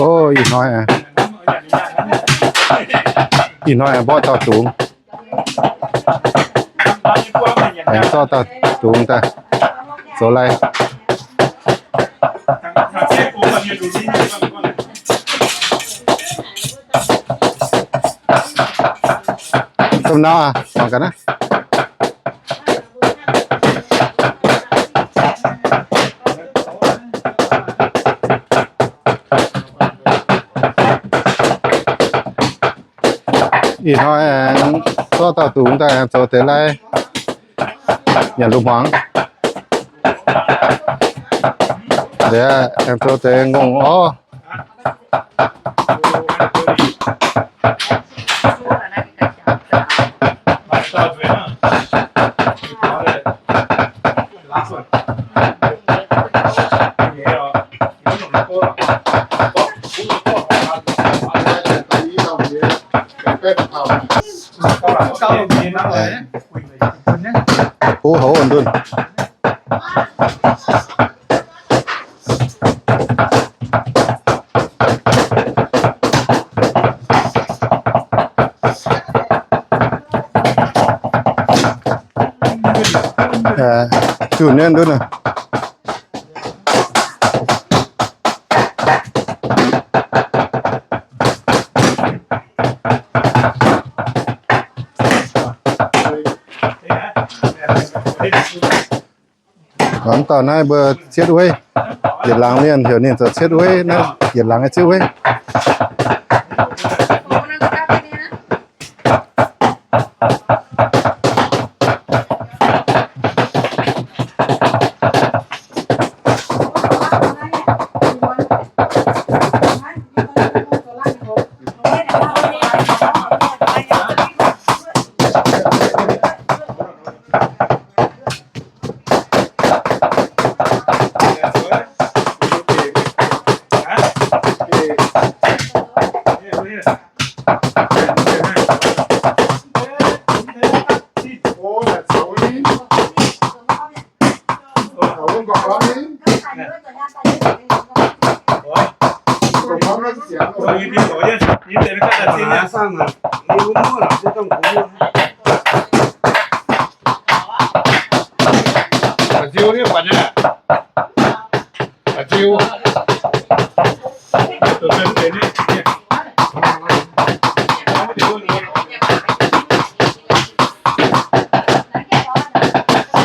Ov, ih hnoi, ih hnoi mborqv dauh dungz. Aengx zorqv dauh dungz daaih zoux lai. Domh nor, mangc gaax naaiv. Ih hnoi aengx zorqv dauh dungz daaih aengx zoux deix lai, nyanc lungh hmuangx. Liuz aengx zoux deix ngongh orv. Hov, hov, ndunh. Junh nyei ndunh. Mv dauh naaiv mbuo cietv weiv, yietc laangz mienh heuc ninh zoux cietv weiv naaiv, yietc laangz nyei cietv weiv.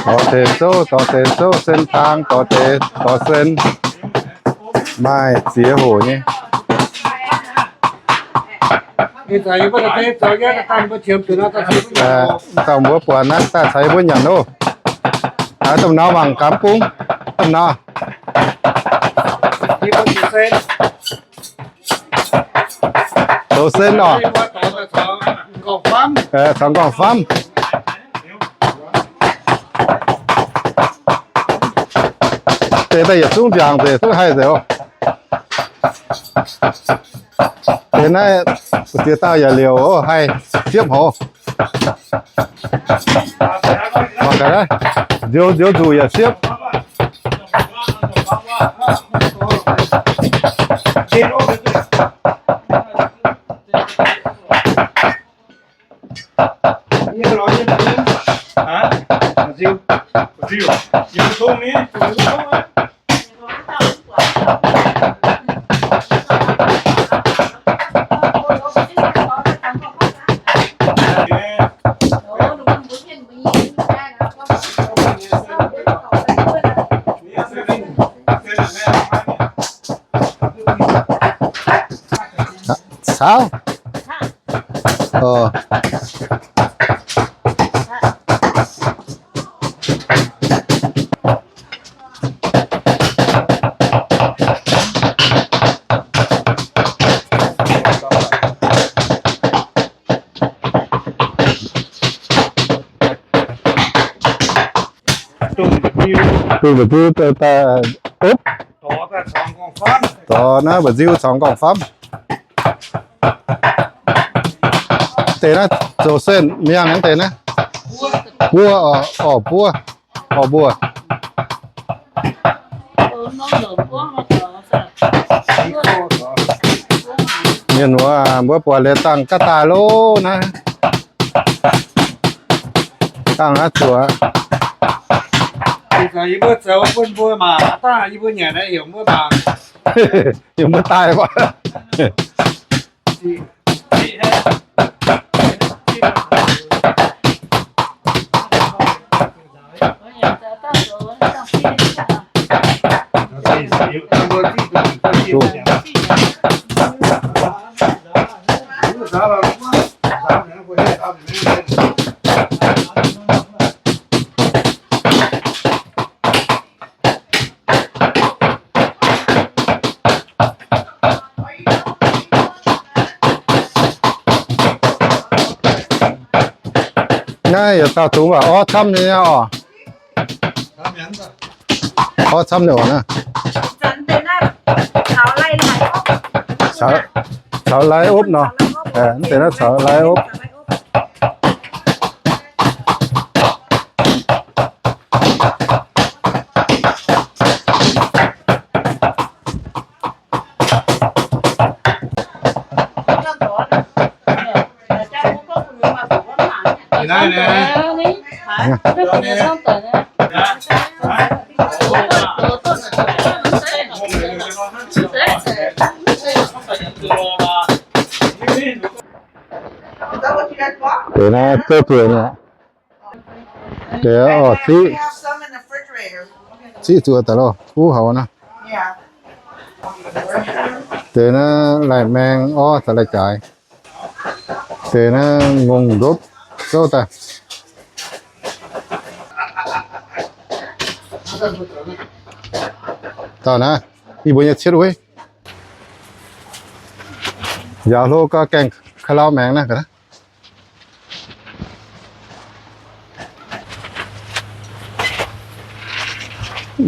Dorh deix zouv, dorh deix zouv, sen taang, dorh deix, dorh sen, maaih ziex hoc nyei. Dauh mbuo buatc naaiv daaih caux yie mbuo nyanc loh. Domh nor mangc gaax bung, domh nor. Zoux sen orqc? Caux nqorngv famv. Deix daaih yietc zungv ndiangx nzengc, duqv haih nzengc oc. Deix naaiv ziex dauh yaac liouc oc, haih siepv hoz. Mangc gaax naaiv, nziou nziou nzuqc yaac siepv. Caux. Dungh mba'diuh daaih, daaih opv. Dorh naaiv mba'nziu caux nqorngv-famv. Deix naaiv zoux sen miangh naaiv deix naaiv. Buov, orv, buov, orv mbuo. Mienh muoz, mbuo buatc liuz dangh ga'daaih loh naaiv. Dangh aqv zuoqc. Yie mbuo zoux bun mbuo maah, dangh yie mbuo nyanc naaiv heuc mbuo maah. Heuc mbuo daaih. Naaiv yietc dauh dungz waac orv camv nyei oc. Orv camv nyei oc naaiv. Caux lai opv nor. Mv deix naaiv caux lai opv. Deix naaiv gouv buonc aqv. Deix orv ziqv, ziqv zuqc daaih loh, kuv hauc naaiv. Deix naaiv lai-maeng orv caux lai-jaaix. Deix naaiv ngongh ndopv zouv daaih. Dauh naaiv, yie mbuo nyei cietv wuiv. Njaaux hlo gau gaengh ka'lau maengx naaiv.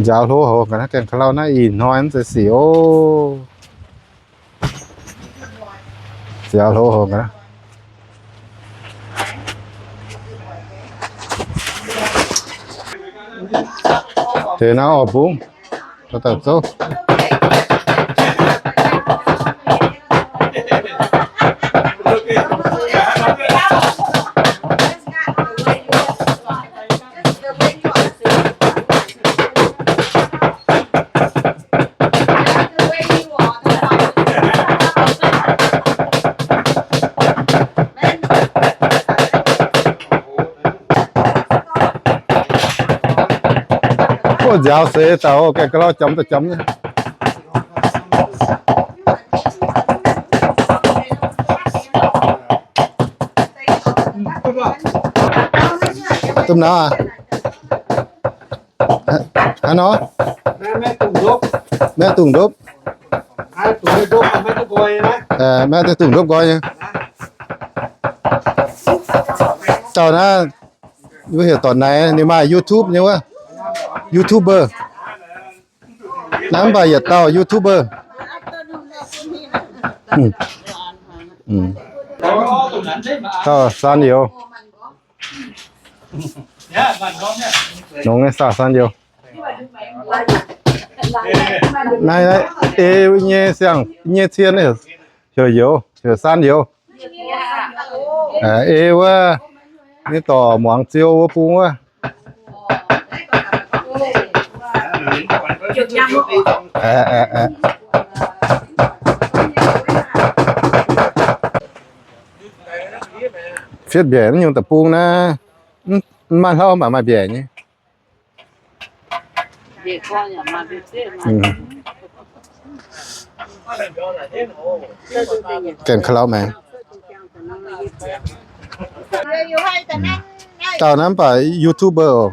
Njaaux hlo hoc ga'naaiv gaengh ka'lau naaiv ih hnoi mv zeiz sic oc. Njaaux hlo hoc ga'naaiv. Deix naaiv orv bungv. Buov nziaaux seix daaih gaengh ga'lau jamx daaih jamx nyei. Domh nauz aqv. Haaix nor? Maiv dungx ndopv. Maiv dungx ndopv nqoi nyei. Dauh naaiv, mbuo heuc Dorc Naix, ninh maaih YouTube nyei wuov. YouTuber. Naaiv mv baac yietc dauh YouTuber. Dauh San Youz. Nongx nyei saah San Youz. Naaiv, naaiv ei nyei siang nyei cien heuc Youz, heuc San Youz. Ei wuov, ninh dorc muangx ziou wuov bung wuov. Fietv mbiaec nyungc deic-bung naaiv, mv maaih hlauv mv baac maaih mbiaec nyei. Gaengh ka'lauv maengx. Dauh naaiv mv baac YouTuber oc.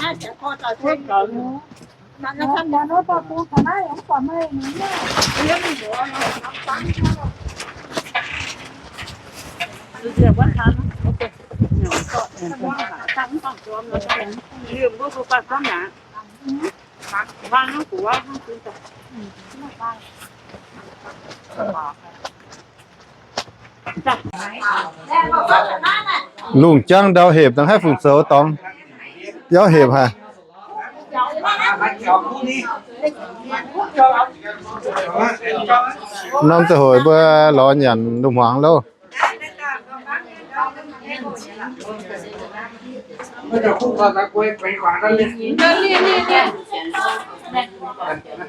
Lungh jangv ndau hepc dangh haih fungc zoux dorngx. Biauv hepc haic. Norm ziangh hoc mbuo lorz nyanc lungh hmuangx loh.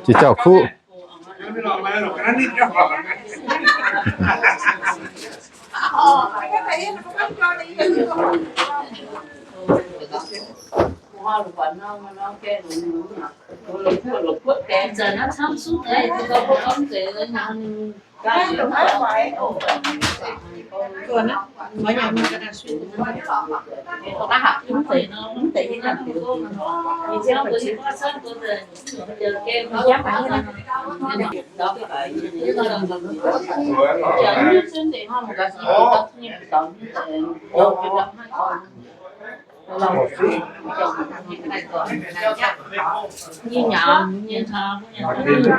Jiex jauv kuv.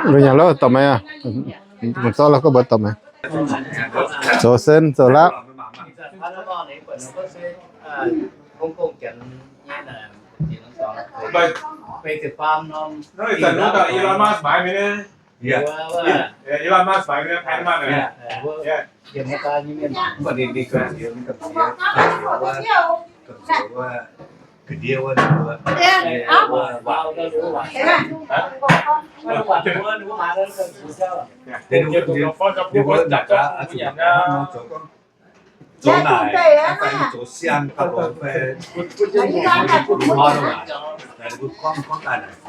Mbuo nyanc lov dorh maiv aqv. Mv zorqv lov gorngv mbuo dorh maiv. Zoux sen zoux laapv. Zoux naaic, zoux siang, gauh fai, mbuo gorngv, gorngv daaih naaic.